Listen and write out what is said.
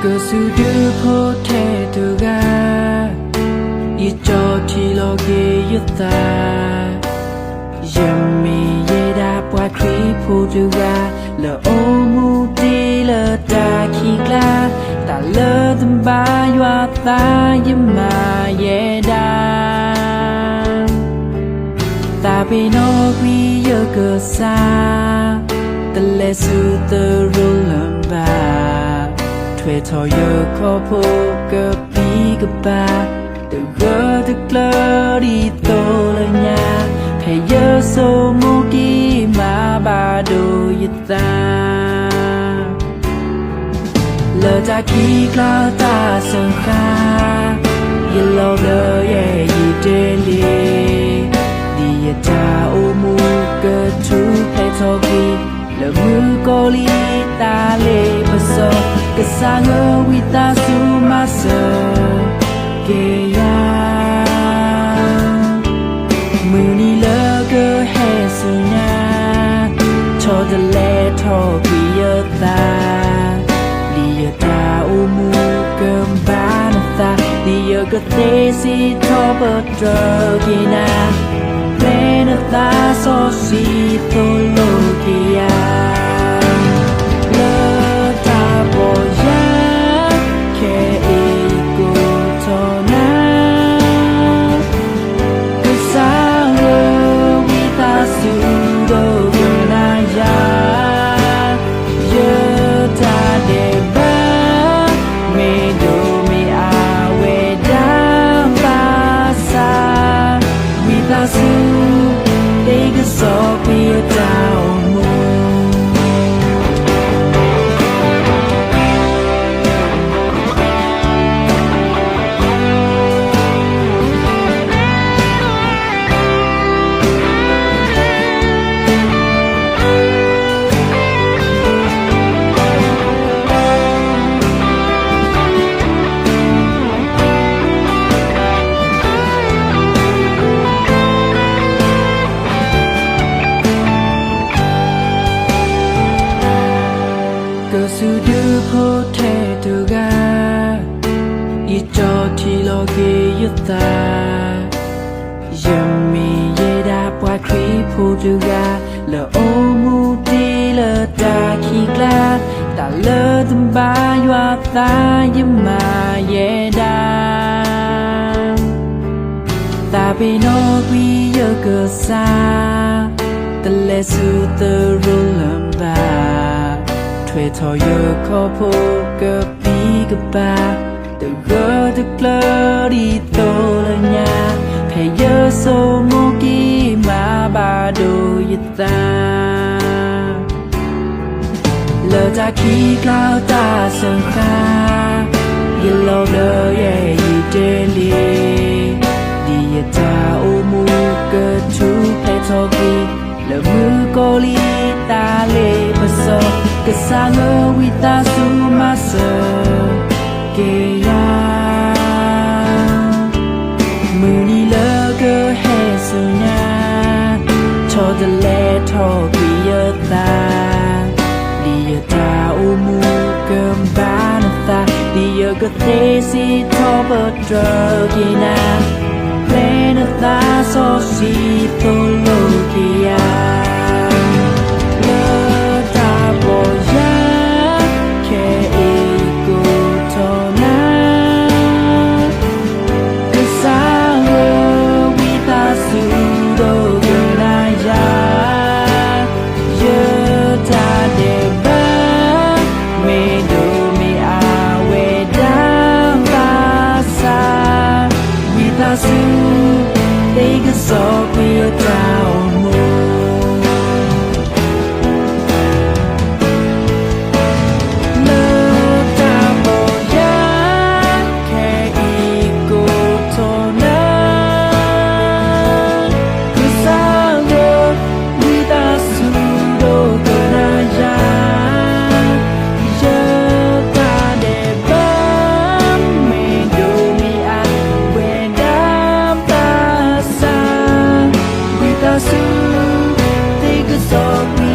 ကစူၢ်ဒုးဖိထဲတဂၤ, ယကၠီၣ်ထံလီၤက့ၤယသး, ယမ့ၢ်ယဲဒၣ်ပှၤခရံာ်ဖိတဂၤ, လၢအိၣ်မူဒ်လၢတၢ်ခံးကျါ, တၢ်လၢတဘါယွၤသးယမၤယဲဒၣ် သးပ့ၤနီၣ်ကွံာ်ယကစၢ်, တလဲၤဆူသရိာ်လၢၤဘၣ်, ထွဲထီၣ်ယခီၣ်ဖိကပံကပၤ, တဂၢၢ်တကျၢၤဒ်သိးလၢညါ, ဖဲယဆိကမိၣ်က့ၤမၤဘၣ်ဒိယသး လၢတၢ်ခံးကျါတၢ်စၢဃာ်, ယလီၤဘျၢယဲၢ်ယံၤတ့ၢ်လံ, ဒ်ယတၢ်အိၣ်မူကထူၣ်ဖျဲးထီၣ်ကွံာ်, လၢမုၣ်ကီၤလံၢ်တၢ်လ့ပစီ, ကစၢ်ဧၢဝံသးစူၤမၤစၢၤက့ၤယၤ မုၢ်နံၤလၢကဟဲဆူညါ, ဆီတလဲထီၣ်ကွံာ်ယသး, ဒ်ယတၢ်အိၣ်မူကဘၣ်နသး, ဒ်ယကသ့စံးထီၣ်ပတြၢၤက့ၤနၤ, ပျဲနသးစီဆှံသိၣ်လိက့ၤယၤ လၢတၢ်ပီၢ်ယၢ် ခဲအံၤကိးထီၣ်နၤ, ကစၢ်ဧၢ, ဝံသးစူၤဒိကနၣ်ယၤ, ယတၢ်ဒဲးဘး မ့ၢ်ဒိၣ်မ့ၢ်အါဝဲဒၣ် ဘၣ်ဆၣ် ဝံသးစူၤ သ့ကစီကွံာ်ယတၢ်အိၣ်မူ ကစူၢ်ဒုးဖိထဲတဂၤ, ယကၠီၣ်ထံလီၤက့ၤယသး, ယမ့ၢ်ယဲဒၣ်ပှၤခရံာ်ဖိတဂၤ, လၢအိၣ်မူဒ်လၢတၢ်ခံးကျါ, တၢ်လၢတဘါယွၤသးယမၤယဲဒၣ် သးပ့ၤနီၣ်ကွံာ်ယကစၢ်, တလဲၤဆူသရိာ်လၢၤဘၣ်, ထွဲထီၣ်ယခီၣ်ဖိကပံကပၤ, တဂၢၢ်တကျၢၤဒ်သိးလၢညါ, ဖဲယဆိကမိၣ်က့ၤမၤဘၣ်ဒိယသး လၢတၢ်ခံးကျါတၢ်စၢဃာ်, ယလီၤဘျၢယဲၢ်ယံၤတ့ၢ်လံ, ဒ်ယတၢ်အိၣ်မူကထူၣ်ဖျဲးထီၣ်ကွံာ်, လၢမုၣ်ကီၤလံၢ်တၢ်လ့ပစီ, ကစၢ်ဧၢဝံသးစူၤမၤစၢၤက့ၤယၤ မုၢ်နံၤလၢကဟဲဆူညါ, ဆီတလဲထီၣ်ကွံာ်ယသး, ဒ်ယတၢ်အိၣ်မူကဘၣ်နသး, ဒ်ယကသ့စံးထီၣ်ပတြၢၤက့ၤနၤ, ပျဲနသးစီဆှံသိၣ်လိက့ၤယၤ လၢတၢ်ပီၢ်ယၢ် ခဲအံၤကိးထီၣ်နၤ, ကစၢ်ဧၢ, ဝံသးစူၤဒိကနၣ်ယၤ, ယတၢ်ဒဲးဘး မ့ၢ်ဒိၣ်မ့ၢ်အါဝဲဒၣ်ဘၣ်ဆၣ်, ဝံသးစူၤ သ့ကစီကွံာ်ယတၢ်အိၣ်မူ လၢတၢ်ပီၢ်ယၢ် ခဲအံၤကိးထီၣ်နၤ, ကစၢ်ဧၢ, ဝံသးစူၤဒိကနၣ်ယၤ, ယတၢ်ဒဲးဘး မ့ၢ်ဒိၣ်မ့ၢ်အါဝဲဒၣ်ဘၣ်ဆၣ်, ဝံသးစူၤ သ့ကစီကွံာ်